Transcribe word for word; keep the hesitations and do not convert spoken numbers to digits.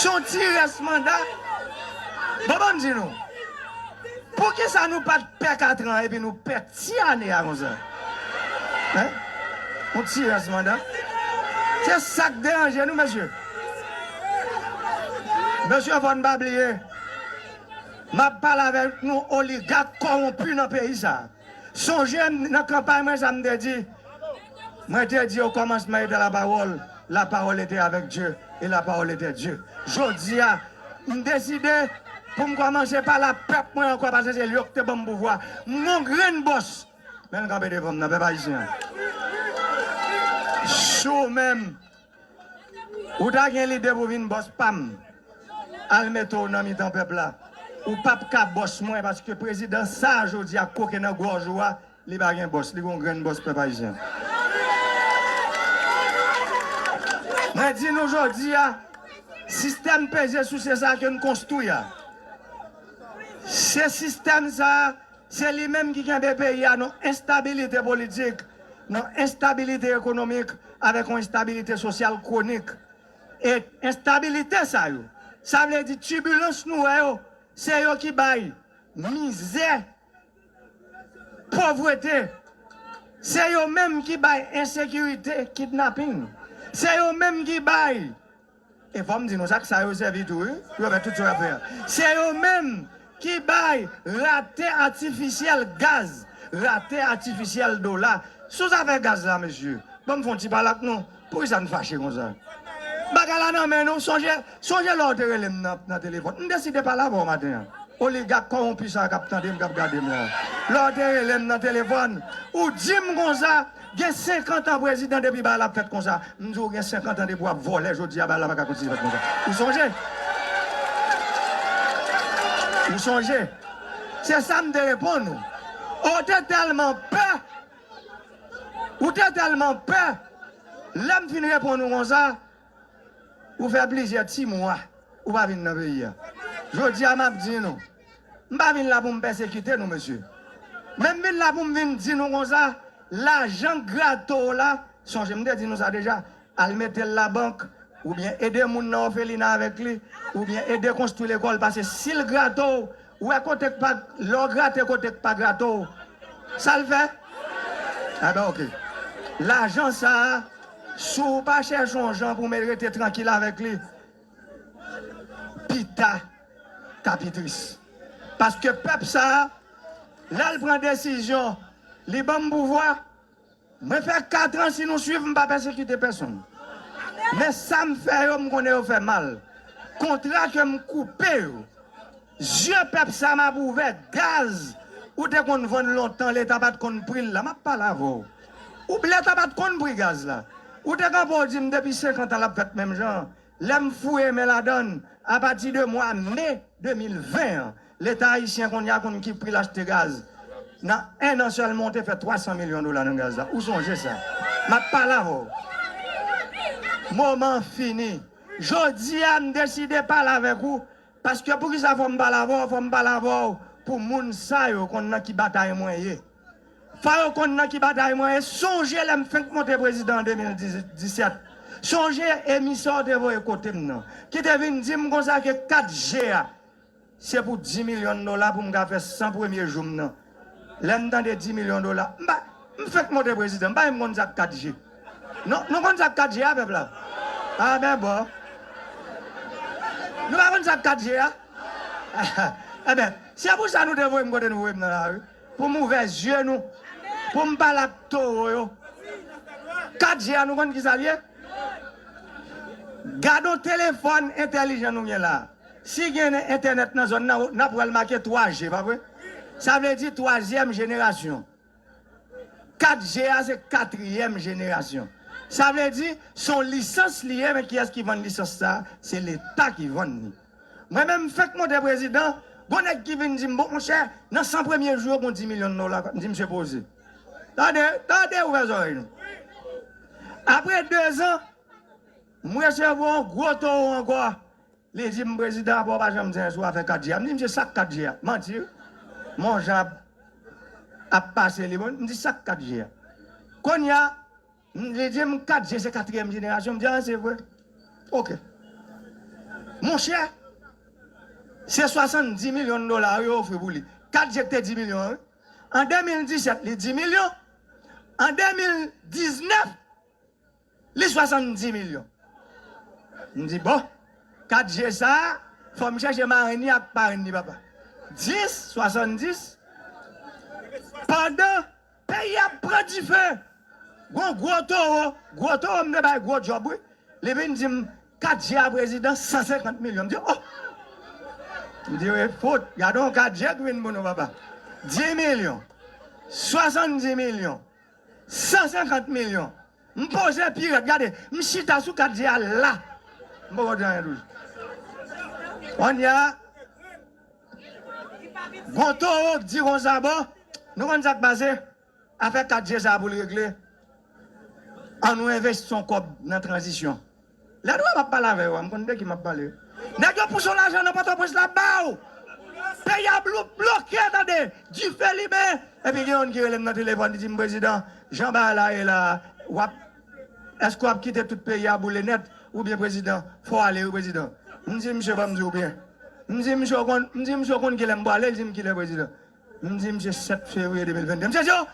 Se yon ti rès manda. Bon, ban m di nou. Poukisa nou pa t pè katran epi nou pè ti ane a konsa? Hein? Yon ti rès manda. Se sa k deranje nou, mesye. Mesye, fò n pa bliye. M ap pale avèk nou oligak kòwonpi nan peyi sa. Sonje m nan kanpay mwen sa m te di. Mwen te di au commencement était la parole, la parole était avec Dieu, et la parole était Dieu. Jodi a, m deside pou m kòmanse pale ak pèp mwen ankò paske se li yo ki te ban m pouvwa. M gon grenn bòs. Men l kanpe devan m nan, pèp ayisyen an. Si w menm, ou ta gen lide pou vin bòs pa m, al mete w nan mitan pèp la. Ou p ap ka bòs mwen paske prezidan sa a jodi a koke nan gòj ou a, li pa gen bòs, li gon grenn bòs pèp ayisyen. Mwen di nou jodi a, sistèm peze souse sa a ke n konstwi a, se sistèm sa a, se li menm ki kenbe peyi a nan enstabilite politik, nan enstabilite ekonomik, avèk yon enstabilite sosyal kwonik. E enstabilite sa yo, sa vle di tibilans nou wè yo, se yo ki bay mizè, povrete. Se yo menm ki bay ensekirite, kidnaping. Se yo menm ki bay, e fò m di nou sa, k sa yo sèvi tou, wi, pou yo fè tout sa yo ap fè a. Se yo menm ki bay rate atifisyèl gaz, rate atifisyèl dola. Sou zafè gaz la, mesye, ban m fè yon ti pale ak nou. Poukisa n fache konsa? Bagay la nan men nou. Sonje, sonje lè w te rele m nan, nan telefòn. M deside pale avè w maten an. Oligak kòwonpi sa k ap tande m, k ap gade m la. Lè w te rele m nan telefòn, ou di m konsa, gen senkant an prezidan depi bagay la ap fèt konsa. M di w gen senkant an depi w ap vòlè, jodi a bagay la pa ka kontinye fèt konsa. Ou sonje? Ou sonje? Se sa m te reponn ou. Ou te tèlman pè, ou te tèlman pè, lè m fin reponn ou konsa, ou fè plizyè ti mwa, ou pa vin nan peyi a. Jodi a, m ap di nou, m pa vin la pou m pèsekite nou, mesye. Men m vin la pou m vin di nou konsa, lajan grato w la, sonje m te di nou sa deja, al mete l labank, oubyen ede moun nan òfelina avèk li, oubyen ede konstwi lekòl, paske si l grato w, ou wè kote k pa, lè w grate kote k pa grato w, sa l fè? Enben, oke. Lajan sa a, si w pa chèche yon jan pou w rete trankil avèk li, pita, k ap pi tris. Paske pèp sa a, lè l pran desizyon, li ban m pouvwa, mwen fè kat an, si nou swiv, m pa pèsekite pèsonn. Men sa m fè yo, m konnen yo fè mal. Kontra ke m koupe yo, zye pèp sa m ap ouvè, gaz, ou te konn vann lontan, Leta pa t konn pri l la, m ap pale avè w. Ou, Leta pa t konn pri gaz la. Ou te kanpe, w di m depi senkant an l ap fèt menm jan an. Lè m fouye men ladan l, apati de mwa me de mil ven an, Leta ayisyen kounye a konn ki pri l achte gaz. Nan en an sèlman, w te fè twa san milyon dola nan gaz la. Ou sonje sa? M ap pale avè w. Moman an fini. Jodi a, m deside pale avèk ou. Paske poukisa fò m pale avè w? Fò m pale avè w pou moun sa yo konn nan ki batay mwen ye. Fò yo konn nan ki batay mwen ye. Sonje lè m fenk monte prezidan an de mil disèt. Sonje emisè w te voye kote m nan, ki te vin di m konsa ke kat G a, se pou dis milyon dola pou m ka fè san premye jou m nan. Lè m tande dis milyon dola, m pa, m fenk monte prezidan, m pa menm konn sa k kat G. Non, nou konn sa k kat G a, pèp la? A ben bon. Nou pa konn sa k kat G a? Enben, se pou sa nou te voye m kote nou voye m nan lari. Pou m ouvè zye nou. Pou m pale ak towo yo. Kat G a, nou konn ki sa l ye? Gade yon telefòn entèlijan nou gen la. Si gen entènèt nan zòn nan, n ap wè l make twa G, pa vre? Sa vle di twazyèm jenerasyon. Kat G a se katriyèm jenerasyon. Sa vle di, se yon lisans li ye, men kiyès ki vann lisans sa a? Se Leta ki vann li. Mwen menm, m fenk monte prezidan, gon nèg ki vin di m, bon, monchè, nan san premye jou yo, gon dis milyon dola. M di, misye poze. Tande, tande, ouvè zòrèy nou. Apre dezan, m resevwa yon gwo towo ankò. Li di m, prezidan, apa w pa janm di anyen sou afè kat G a? M di, misye, sa k kat G a? Manti, wi. Mon jan ap, ap pase li, bon, m di, sa k kat G a? Kounye a, m, li di m, kat G se katriyèm jenerasyon. M di, a, se vre. Oke. Monchè, se swasanndis milyon dola yo ofri pou li. Kat G te di milyon an, wi. An de mil disèt, li di milyon. An de mil diznèf, li swasanndis milyon. M di, bon, kat G sa a, fò m chèche marenn li ak parenn li, papa. Dis, swasanndis. Pandan peyi a ap pran dife, gon gwo towo, gwo towo m te bay gwo djòb, wi. Li vin di m, kat G a prezidan, san senkant milyon. M di, oh! M di, wi, fout, gade yon kat G ki vin pou nou, papa. Dis milyon, swasanndis milyon, san senkant milyon. M poze pi rèd, gade, m chita sou kat G a la. M poko di anyen toujou. Kounye a, gon towo k di konsa, bon, nou konn sa k pase? Afè kat G sa pou l regle. An nou envesti yon kòb nan tranzisyon. Lè nou ap pale avè yo, m konn de ki m ap pale. Nèg yo pouse yon lajan nan Pòtoprens la ba w. Peyi a blou-, bloke, tande. Dife limen. Epi gen youn ki rele m nan telefòn, li di m, prezidan, jan bagay la ye la, w ap, èske w ap kite tout peyi a boule nèt? Oubyen, prezidan, fò w ale, wi, prezidan. M di misye, ban m di w byen. M di misye, w konn, m di misye, w konn kilè m pwale? Li di m, kilè, prezidan? M di misye, sèt fevriye de mil venn de. Misye di, oh,